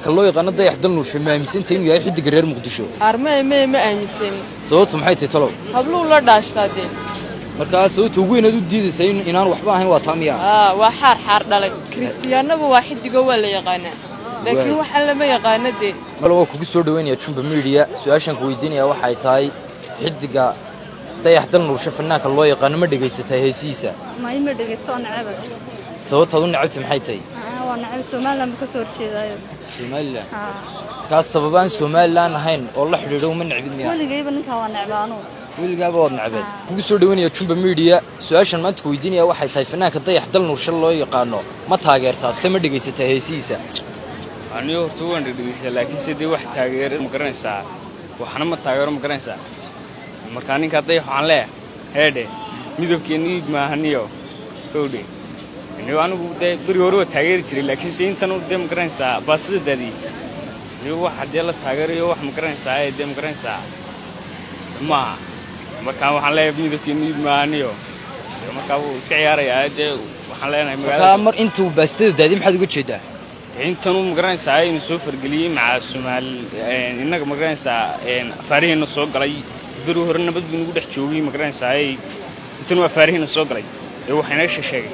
Ka loo yaqaano Dayax Dalnuurshe, ma aaminsantay inuu yahay xidiga reer Muqdisho? Armee, mee, ma aaminsani. Sababtu maxay tahay, talow? Habluu la dhaashtaa dee. Markaa sababta ugu weynaad u diidaysa in inaan waxba ahayn waa taa miyaa? Aa, waa xaar xaar dhalay. Kristiyaanaba waa xidigo, waa la yaqaanaa, laakiin waxaan lama yaqaano dee. Mal waa kugu soo dhaweynaya Jumba Media. Su-aashaan ku weydiinaya waxay tahay, xidiga Dayax Dalnuurshe, fanaanka loo yaqaano, ma dhegaysataa heesihiisa? Ma ima dhegeysto, waa neceba. Sababtaad u necabtay maxay tahay? Waa neceb, Somaliland buu ka soo horjeedaayo. Somaliland? Kaas sababaan Somaliland ahayn oo la xidhiidho uma necbid miyaa? Weligayba ninkaa waa necba anugu. Weligaaba waad necbeed. Kugu soo dhaweynaya Jumba Media. Su-aashan maanta ku weydiinaya waxay tahay, fanaanka Dayax Dalnuurshe loo yaqaano ma taageertaa, se ma dhegaysataa heesihiisa? Anigo horta waan dhegdhegeysaa, laakiinse dee wax taageero ma garanaysaa, waxna ma taageero, ma garanaysaa. Markaa ninkaa Dayax waxaan leeyahay, heedhe, midabkeenna iib maahaniyo kowdhe. Anigo anigu dee beri hore waa taageeri jiray, laakiinse intan dee, ma garanaysaa, baasida daadiyey. Anigo waxa dee la taageerayo wax, ma garanaysaa, ee dee, ma garanaysaa, maaha. Markaa waxaan leeyahay, midabkeenna iib maahaniyo. Markaa wuu iska ciyaarayaa dee, waxaan leenahay Markaa magaalada. Mar intuu baastada daadiyey maxaad uga jeedaa? Intanuu, ma garanaysaa, inuu soo fargeliyey maca Somaal innaga, ma garanaysaa, afaarihiina soo galay. Beri hore nabad buu nagu dhex joogay, ma garanaysaa. Intanuu afaarihiina soo galay ee wax inaga sheegay,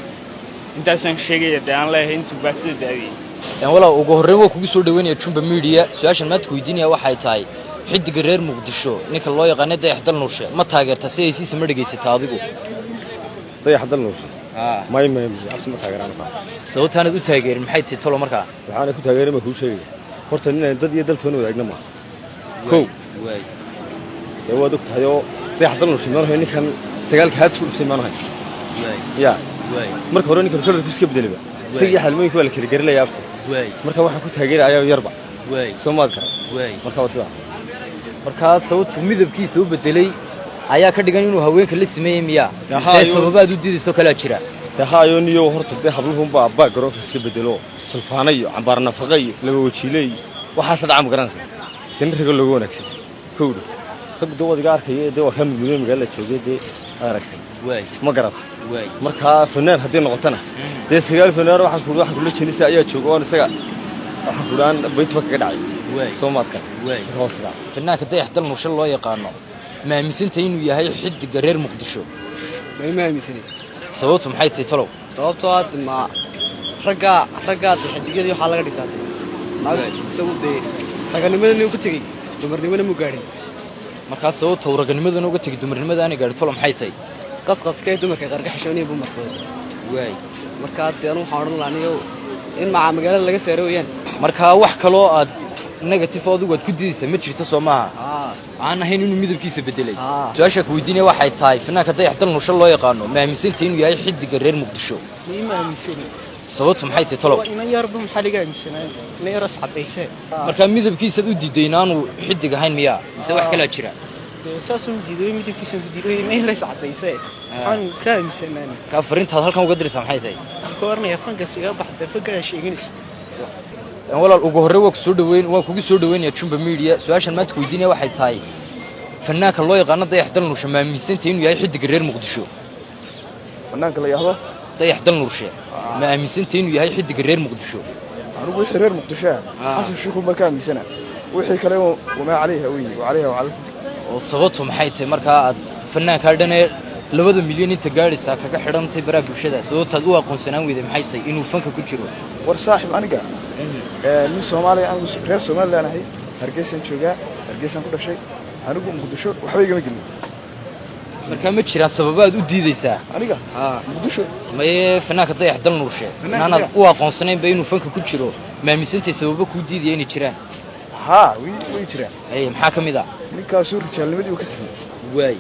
intaasaan sheegaya dee, aan leeyahay intuu baasida daadiyey. Walaa, ugu horreyn waa kugu soo dhaweynaya Jumba Media. Su-aashan maanta ku weydiinaya waxay tahay, xidiga reer Muqdisho, ninka loo yaqaano Dayax Dalnuurshe, ma taageerta, si heesiisa ma dhegaysataa adigu? Dayax Dalnuurshe? May, may, may, abti, ma taageeraan kaa. Sababtaanad u taageerin maxay tahay, tolo, markaa? Waxaana ku taageerin baan kuu sheegaya. Horta ninaan dad iyo daltoona wadaagna maaha, kow. Dee waad og tahay oo Dayax Dalnuurshe maanahay ninkan sagaalka haadis ku dhuftay maanahay ya. Marka hore ninkan kalarku iska bedeliba, isaga iyo xaalmooyinka waa la kala gerilaya, abti. Marka waxaan ku taageerayaa yarba. Soo maad garan? Marka waa sidaa. Markaa sababtuu midabkiisa u bedelay ayaa ka dhigan inuu haweenka la sameeyey miyaa, Dee mise sababaad u diidayso kalaa jira? Dee haayo niyo, horta dee habluhunbaa baa garoonka iska bedelo, sulfaana iyo cambaar nafaqa iyo laba wajiile iyo waxaasa dhaca, ma garanaysa. Dee nin raga looga wanaagsan kowdha rag dee waad iga arkaya, dee waa kaa mudmuday magaalada joogay, dee aad aragtay. Ma garat? Markaa fanaan haddii noqotona, dee sagaal fanaan waxaan kula jenisa ayaa jooga oon isaga waxaan kudhi aan baytba kaga dhacay. Soo maadkan? Marka waa sidaa. Fanaanka Dayax Dalnuurshe loo yaqaano, ma aaminsantahay inuu yahay xidiga reer Muqdisho? Ma aaminsani. Sababtu maxay tahay, talow? Sababtoo ah ma raggaa dee xidigyadii waxaa laga dhigtaa dee naag. Isagu dee raganimadana uu ka tegey, dumarnimona mu gaadhin. Markaa sababta uu raganimadana uga tegay, dumarnimada aanay gaadhin, talow, maxay tahay? Qasqaskee dumarka qaar ka xishoonaya buu marsaday. Markaa dee anu waxaan odhan lahaa aniyo in macaa magaalada laga saaro weeyaan. Markaa wax kaloo aad negative adigu aad ku diidaysa ma jirto, soo maaha? Aa. Aan ahayn inuu midabkiisa bedelay. Aa. Su-aasha ku weydiinaya waxay tahay, fanaanka Dayax Dalnuurshe loo yaqaano, ma aaminsantahay inuu yahay xidiga reer Muqdisho? Ma aaminsani. Sababtu maxay tahay, talow? Waa inan yarba, maxaa laga aaminsanaa? Inan yar asxabaysee. Markaa midabkiisaad u diiday inaanu xidig ahayn miyaa, mise wax kalaa jira? Dee saasuu diiday, midabkiisa ku diiday, inan yar iscadaysee waxaan ka aaminsanaan. Markaa fariintaad halkan uga diraysaa maxay tahay? Waxaan ka waranayaa fankas iga baxda, fankaa sheeganaysa. Walaal, ugu horreyn waa kusoo dhaweyn, waan kugu soo dhaweynaya Jumba Media. Su-aashan maanta ku weydiinaya waxay tahay, fanaanka loo yaqaano Dayax Dalnuurshe, ma aaminsantahay inuu yahay xidiga reer Muqdisho? Fanaanka la yidhaahdo? Dayax Dalnuurshe, ma aaminsantahay inuu yahay xidiga reer Muqdisho? Anigu wixii reer Muqdisho ah, Xasan Shiikhu baan ka aaminsana. Wixii kale wamaa calayha weeye wacalayha wacala. Oo sababtu maxay tahay markaa aad fanaankaa dhan ee 2 milyan inta gaadhaysaa kaga xidhantay baraha bulshada? Sababtaad u aqoonsanaan weyday maxay tahay inuu fanka ku jiro? War saaxib, aniga nin Soomaaliya, anigu reer Somaliland ahay, Hargeysaan joogaa, Hargeysaan ku dhashay. Anigu Muqdisho waxba igama gelin. Markaa ma jiraan sababaad u diidaysaa? Aniga Muqdisho? Maye, fanaanka Dayax Dalnuurshe. Fanaanka inaanaad miyaa? u aqoonsanaynba inuu fanka ku jiro, ma aaminsantay sababo kuu diidaya inay jiraan? Haa, way jiraan. Ay, maxaa ka mid ah? Ninkaasuu rijaalnimadii uu ka tegey.